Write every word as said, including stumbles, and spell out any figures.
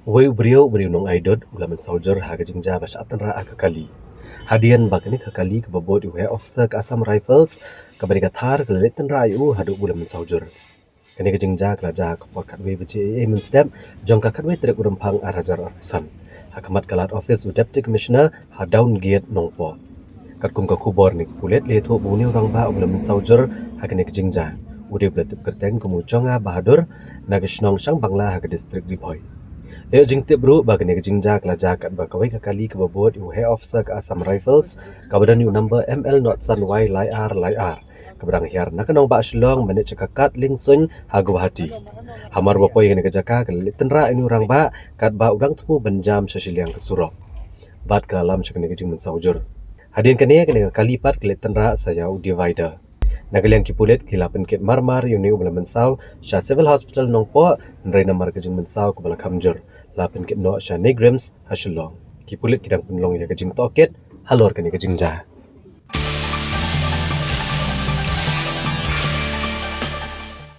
Uwei u briew, u briew nong Aidut, u la mynsaw jur ha ka jingjia ba shah tynrah ha ka kali. Hadien ba kane ka kali kaba bud ïa u heh officer ka Assam Rifles, kaba dei ka Thar, ka la leit tynrah ïa u haduh ba u la mynsaw jur. Kane ka jingjia ka la jia ha ka por khatwei baje mynstep jong ka khatwei tarik u Rymphang ar hajar arphew san, ha khmat ka lad office u Deputy Commissioner ha Down Gate Nongpoh. Katkum ka khubor ne ka pulit la ïathuh ba une u rangbah uba la mynsaw jur ha kane ka jingjia u dei uba la tip kyrteng kum u Jonga Bahadur, na ka shnong Shangbangla ha ka district Ri Bhoi. La ïoh jingtip ruh ba kane ka jingjia ka la jia katba kawei ka kali kaba bud ïa u heh officer ka Assam Rifles, kaba don ïa u number M L not san Y lai ar lai ar, kaba dang hiar na ka nongbah Shillong mynne sha ka Kad Liengsuiñ ha Guwahati. Hamar ba poi ha kane ka jaka ka la leit tynrah ïa une u rangbah katba u dang thmu ban jam sha shiliang ka surok, bad ka la lam sha kane ka jingmynsaw jur. Hadien kane, kane ka kali pat ka la leit tynrah sa ïa u divider. Na ka liang ki pulit ki la pynkit marmar ïa une uba la mynsaw sha Civil Hospital Nongpoh, hynrei namar ka jingmynsaw kaba la kham jur, la pynkit noh sha NEIGRIHMS ha Shillong. Ki pulit ki dang pynlong ïa ka jingtohkit halor kane ka jingjia.